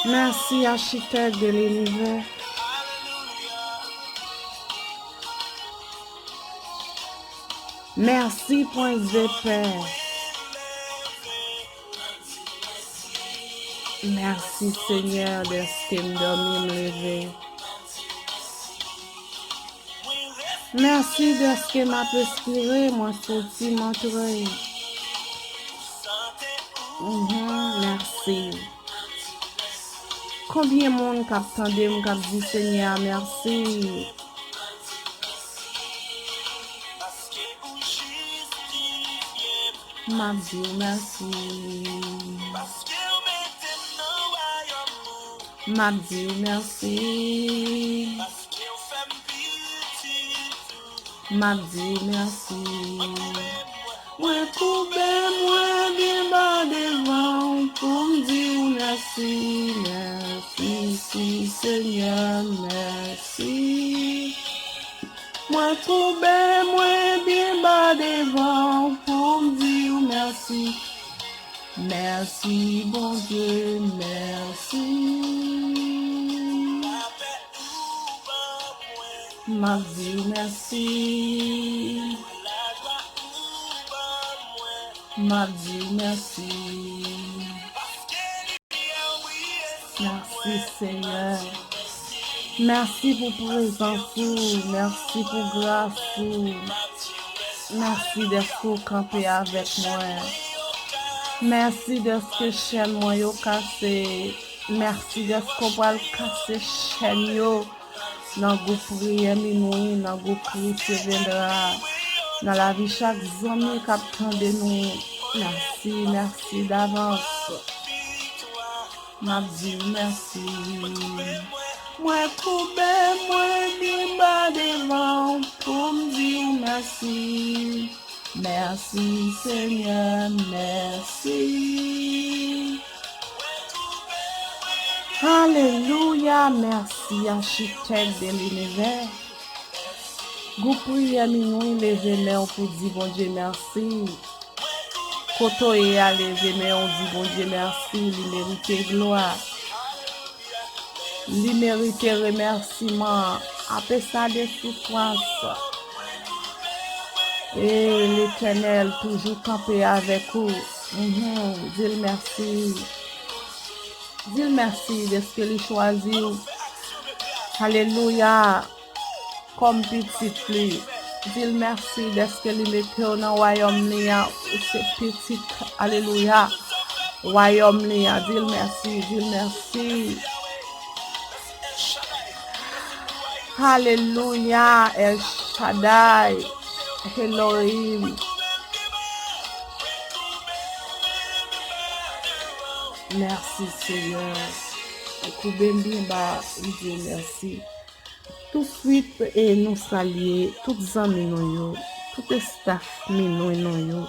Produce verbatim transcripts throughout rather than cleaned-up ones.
Mèsi, Achitèk de linivè. Mèsi, Prens de Pè. Mèsi, Senyè, dèske m dòmi, m leve. Mèsi dèske m ap respire, mwen soti, m antre. Mhm, mèsi. Konbyen moun k ap tande m, k ap di Senyè a mèsi? M ap di w mèsi. M ap di w mèsi. M ap di w mèsi. Mwen koube mwen byen ba devan w pou m di w mèsi, mèsi, si, Senyè, mèsi. Mwen koube mwen byen ba devan w pou m di w mèsi. Mèsi, Bondye, mèsi. M ap di w mèsi. M ap di w mèsi. Mèsi, Senyè. Mèsi pou prezans ou. Mèsi pou gras ou. Mèsi dèske w kanpe avèk mwen. Mèsi dèske chèn mwen yo kase. Mèsi dèske w pral kase chèn yo nan gwoup priyè minwi, nan gwoup Christ Reviendra, nan lavi chak zanmi k ap tande nou. Mèsi, mèsi davans. M ap di w mèsi. Mwen koube mwen byen ba devan w pou m di w mèsi. Mèsi, Senyè, mèsi. Alelouya, mèsi, Achitèk de linivè. Gwoup priyè minwi, leve men w pou di Bondye mèsi. Kote w ye a, leve men w, di Bondye mèsi, li merite glwa. Li merite remèsiman. Ape sa de soufrans. E Letènèl toujou kanpe avèk ou. Mhm, di l mèsi. Di l mèsi dèske li chwazi w. Alelouya. Kòm pitit li. Di l mèsi dèske li mete w nan wayòm li a. Ou se pitit, alelouya, wayòm li a. Di l mèsi, di l mèsi. Alelouya, El Shaddai, Elohim. Mèsi, Senyè. Koube m byen ba, m di w mèsi. Touswit, e, nou salye tout zanmi nou yo, tout estaf minwi nou yo,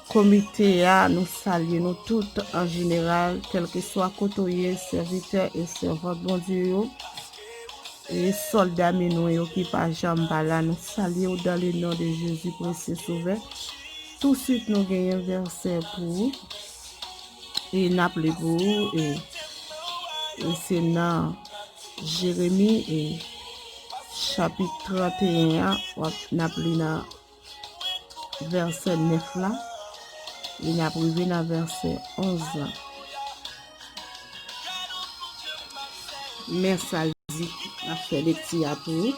komite a, nou salye nou tout an jeneral, kèlkeswa kote w ye, sèvitè e sèvant Bondye yo, e sòlda minwi yo ki pa janm pa la, nou salye w dans le nom de Jésus, précieux Sauveur. Touswit, nou genyen vèsè pou ou, e n ap li pou ou, e, e se nan Jeremi, e, chapit tranteyen an, w ap, n ap li nan vèsè nèf la, e n ap rive nan vèsè onz la. Men sa l di, m ap fè lekti a pou ou.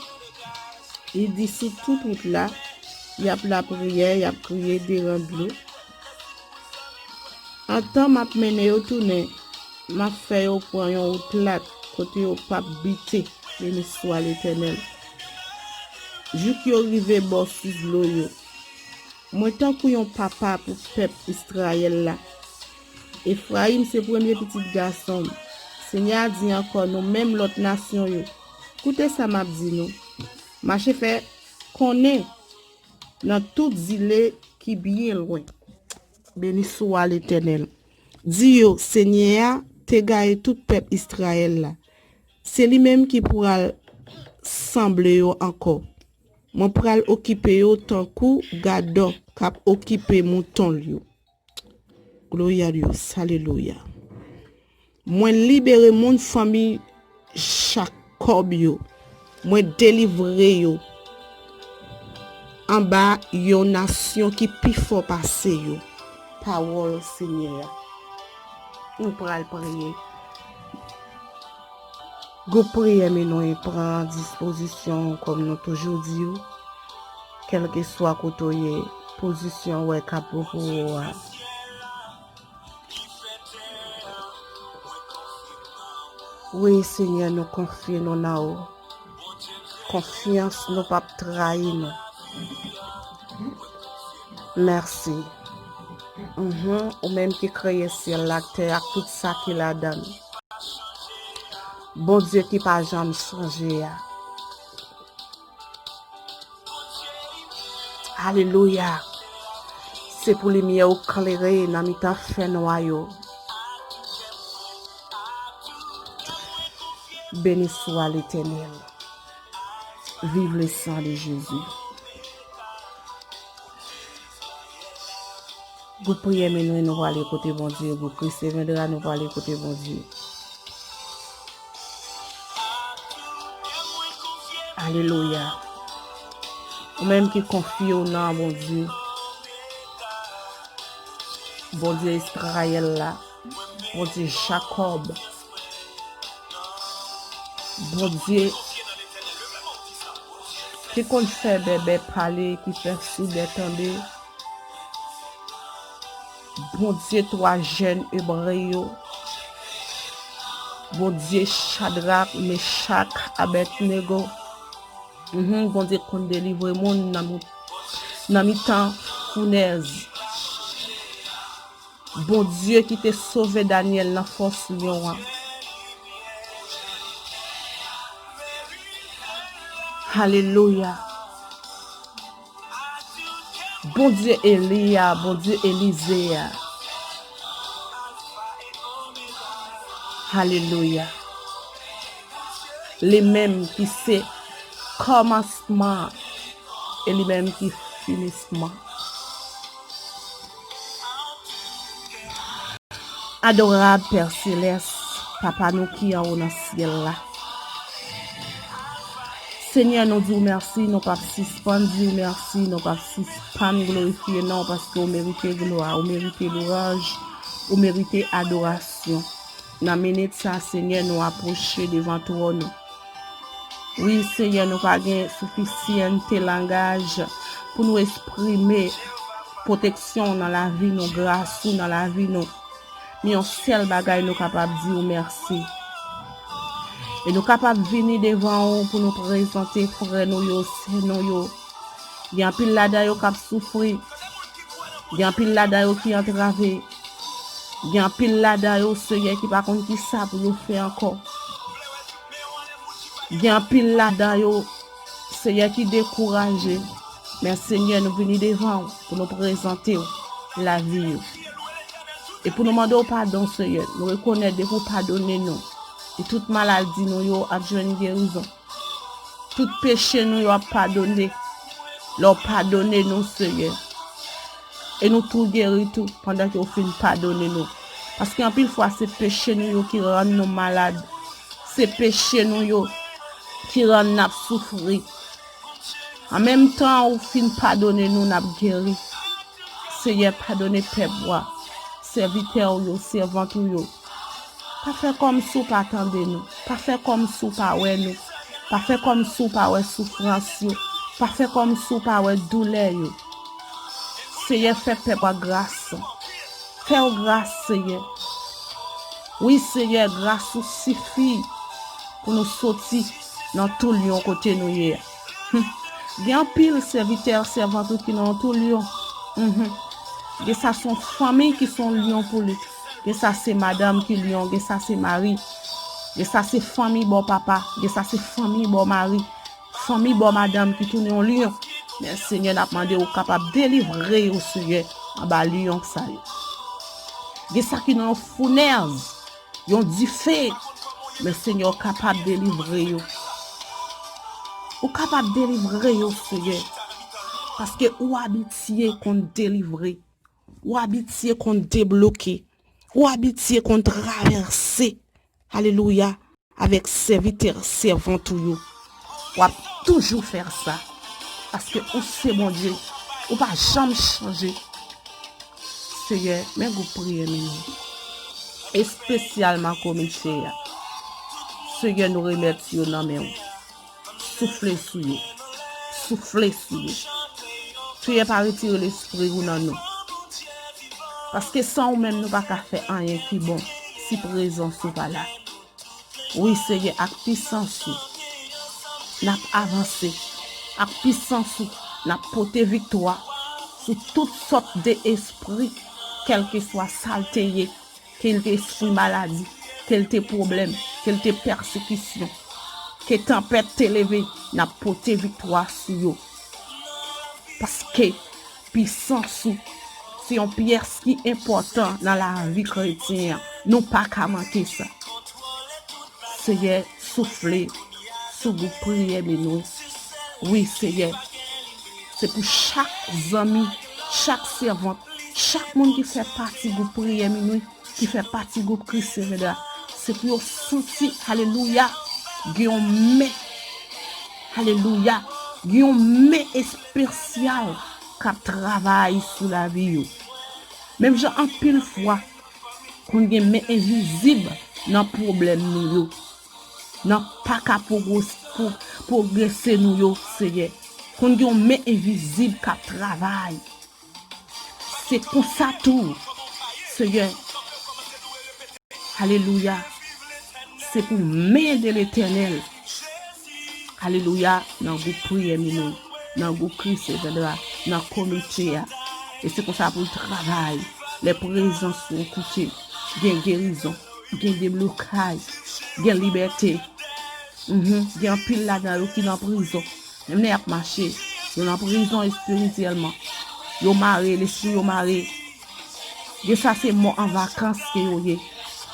Li di, sou tout wout la, y ap lapriyè, y ap kriye devan dlo. Antan m ap mennen yo tounen, m ap fè yo pran yon wout plat kote yo p ap bite, beni swa Letènèl, jouk yo rive bò sous dlo yo. Mwen tankou yon papa pou pèp Izrayèl la. Efrayim se premye pitit gason m. Senyè a di ankò, nou menm lòt nasyon yo, koute sa m ap di nou. Mache fè konnen nan tout zile ki byen lwen. Beni swa Letènèl. Di yo, Senyè a te gaye tout pèp Izrayèl la. Se li menm ki pral sanble yo ankò. Mwen pral okipe yo tankou gadò k ap okipe mouton l yo. Glory a Dios, alelouya. Mwen libere moun fanmi Jakòb yo. Mwen delivre yo anba yon nasyon ki pi fò pase yo. Pawòl Senyè a. Nou pral priye. Gwoup priyè, men nou pran dispozisyon kòm nou toujou di w. Kèlkeswa kote w ye, pozisyon w wè k ap bon pou ou a. Wi, Senyè, nou konfye nou nan ou. Konfyans nou p ap trayi nou. Mèsi. Mhm. Ou menm ki kreye syèl la, tè ak tout sa ki ladan l. Bondye ki pa janm chanje a. Alelouya. Se pou limyè ou klere nan mitan fènwa yo. Beni swa Letènèl. Viv le sang de Jésus. Gwoup priyè, men nou, nou prale kote Bondye. Gwoup Christ Evendra, nou prale kote Bondye. Alelouya. Ou menm ki konfye w nan Bondye, Bondye Izrayèl la, Bondye Jakòb, Bondye ki konn fè bèbè pale, ki fè soudè tande, Bondye twa jèn Ebre yo, Bondye Chadrak, Mechak, Abèdnego. Mhm, Bondye konn delivre moun nan mi-, nan mitan founèz. Bondye ki te sove Danyèl nan fòs lyon an. Alelouya. Bondye Eli a, Bondye Elize a. Alelouya. Li menm ki se kòmansman e li menm ki finisman. Adorab Pè Selès, Papa nou ki anwo nan syèl la. Senyè, nou di w mèsi, nou p ap sispann di w mèsi, nou p ap sispann glorifye non w, paske w merite glwa, w merite louwanj, w merite adorasyon. Nan minit sa, Senyè, nou apwoche devan twòn ou. Wi, Senyè, nou pa gen sifisyente langaj pou nou eksprime pwoteksyon w nan lavi nou, gras ou nan lavi nou. Men yon sèl bagay nou kapab di w mèsi. E nou kapab vini devan w pou nou prezante frè nou yo, sè nou yo. Gen anpil ladan yo k ap soufri. Gen anpil ladan yo ki antrave. Gen anpil ladan yo, Senyè, ki pa konn ki sa pou yo fè ankò. Gen anpil ladan yo, Senyè, ki dekouraje. Men, Senyè, nou vini devan w pou nou prezante w lavi yo. E pou nou mande w padon, Senyè. Nou rekonèt depi w padone nou. E tout maladi nou yo ap jwenn gerizon. Tout peche nou yo ap padone. Lè w padone nou, Senyè. E nou tou geri tou, pandan ke w fin padone nou. Paske anpil fwa, se peche nou yo ki rann nou malad. Se peche nou yo ki rann n ap soufri. An menm tan, ou fin padone nou, n ap geri. Senyè, padone pèp ou a, sèvitè w yo, sèvant ou yo. Pa fè kòmsi w pa tande nou. Pa fè kòmsi w pa wè nou. Pa fè kòmsi w pa wè soufrans yo. Pa fè kòmsi w pa wè doulè yo. Seyè, fè pèp ou a gras. Fè yo gras, Seyè. Wi, Seyè, gras ou sifi pou nou soti nan toulyon kote nou ye a. Hum. Gen anpil sèvitè, sèvant ou ki nan yon toulyon. Mhm. Gen sa se yon fanmi ki se yon lyon pou li. Gen sa se madanm ki lyon, gen sa se mari. Gen sa se fanmi bò papa, gen sa se fanmi bò mari. Fanmi bò madanm ki tounen yon lyon. Men Senyè, n ap mande ou kapab delivre yo, Senyè, anba lyon sa yo. Gen sa ki nan yon founèz, yon dife. Men Senyè, ou kapab delivre yo. Ou kapab delivre yo, Senyè. Paske ou abitye konn delivre. Ou abitye konn debloke. ou abitye konn travèse, alelouya, avèk sèvitè, sèvant ou yo. W ap toujou fè sa. Paske ou se Bondye. Ou pa janm chanje. Seyè, men gwoup priyè nou yo. Espesyalman komite a. Seyè, nou remèt yo nan men w. Soufle sou yo. Soufle sou yo. Seyè, pa retire lespri ou nan nou. Paske san ou menm, nou pa ka fè anyen ki bon si prezans ou pa la. Wi, Seyè, ak pisans ou, n ap avanse. Ak pisans ou, n ap pote viktwa sou tout sòt de espri, kèlkeswa sa l te ye, ke l te espri maladi, ke l te pwoblèm, ke l te pèsekisyon, ke tanpèt te leve, n ap pote viktwa sou yo. Paske pisans ou se yon pyès ki enpòtan nan lavi kretyen an. Nou pa ka manke sa. Seyè, soufle sou gwoup priyè Minwi. Wi, Seyè, se pou chak zanmi, chak sèvant, chak moun ki fè pati gwoup priyè Minwi, ki fè pati gwoup Kris Sevendra, se pou yo santi, alelouya, gen yon men, alelouya, gen yon men espesyal k ap travay sou lavi yo. Menm jan anpil fwa, konn gen men envizib nan pwoblèm nou yo, nan pa ka pwogres-, pwo-, pwogrese nou yo, Seyè. Konn gen yon men envizib k ap travay. Se konsa tou, Seyè. Alelouya. Se pou men de Letènèl. Alelouya. Nan gwoup priyè Minwi, nan gwoup Kris Sevendra, nan komite a. E se konsa pou l travay. Lè prezans ou koute, gen gerizon, gen deblokaj, gen libète. Mhm. Gen anpil ladan yo ki nan prizon. Menm lè y ap mache, yo nan prizon espirityèlman. Yo mare, lespri yo mare. Gen sa se mò an vakans ke yo ye.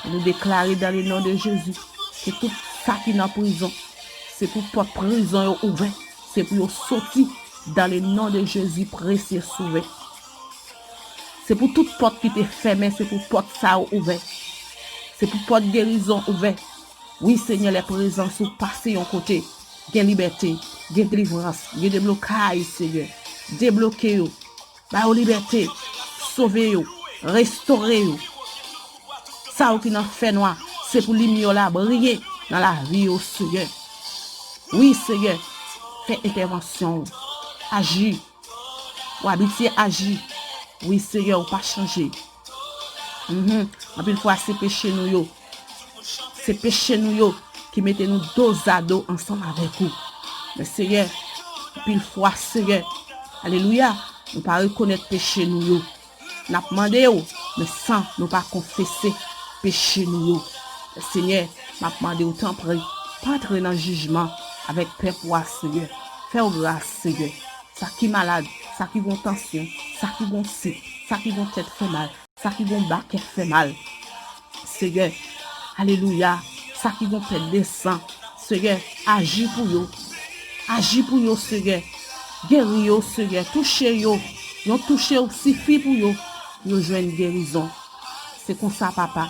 Nou deklare dans le nom de Jésus ke tout sa ki nan prizon, se pou pòt prizon yo ouvè. Se pou yo soti dans le nom de Jésus, presye sove. Se pou tout pòt ki te fèmen, se pou pòt sa yo ouvè. Se pou pòt gerizon ouvè. Wi, Senyè, lè prezans ou pase yon kote, gen libète, gen delivrans, gen deblokaj, Senyè. Debloke yo, ba yo libète, sove yo, restore yo. Sa yo ki nan fènwa, se pou limyè w la briye nan lavi yo, Senyè. Wi, Senyè, fè entèvansyon w. Aji. Ou abitye aji. Wi, Senyè, ou pa chanje. Mhm. Anpil fwa, se peche nou yo. Se peche nou yo ki mete nou dozado ansanm avèk ou. Men, Senyè, anpil fwa, Senyè, alelouya, nou pa rekonèt peche nou yo. N ap mande w, men san nou pa konfese peche nou yo. Senyè, m ap mande w, tanpri, pa antre nan jijman avèk pèp ou a, Senyè. Fè w gras, Senyè. Sa ki malad, sa ki gon tansyon, sa ki gon sik, sa ki gon tèt fè mal, sa ki gon bakè fè mal. Senyè, alelouya, sa ki gon pèt de san, Senyè, aji pou yo. Aji pou yo, Senyè. Geri yo, Senyè. Touche yo. Yon touche w sifi pou yo, pou yo jwenn gerizon. Se konsa, papa,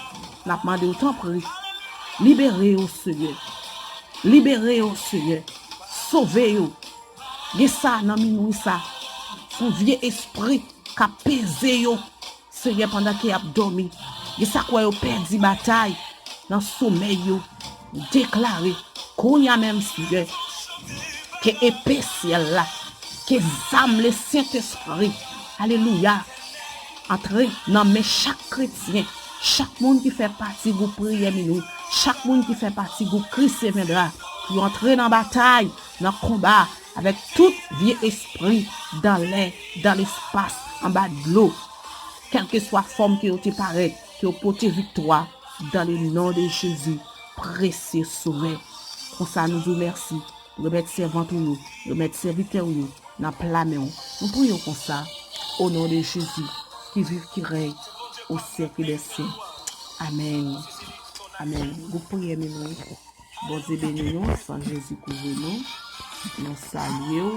n ap mande w, tanpri, libere yo, Senyè. Libere yo, Senyè. Sove yo. Gen sa nan minwi sa. Se yon vye espri k ap peze yo, Senyè, pandan ke y ap dòmi. Gen sa k wè yo pèdi batay nan somèy yo. Deklare kounye a menm, Senyè, ke epe syèl la, ke zam Lesentespri, alelouya, antre nan men chak kretyen, chak moun ki fè pati gwoup priyè minwi, chak moun ki fè pati gwoup Kris Sevendra, pou yo antre nan batay, nan konba avèk tout vye espri dan lè, dan lespas, anba dlo. Kèlkeswa fòm ke yo te parèt, ke yo pote viktwa, dans le nom de Jésus, presye Sovè. Konsa nou di w mèsi, remèt sèvant ou yo, remèt sèvitè ou yo nan pla men w. Nou priye w konsa, o non de Jezi, ki viv, ki rèy o syèk dè syèk. Amèn. Amèn. Gwoup priyè minwi. Bondye beni nou, san Jezi kouvri nou. Nou salye w.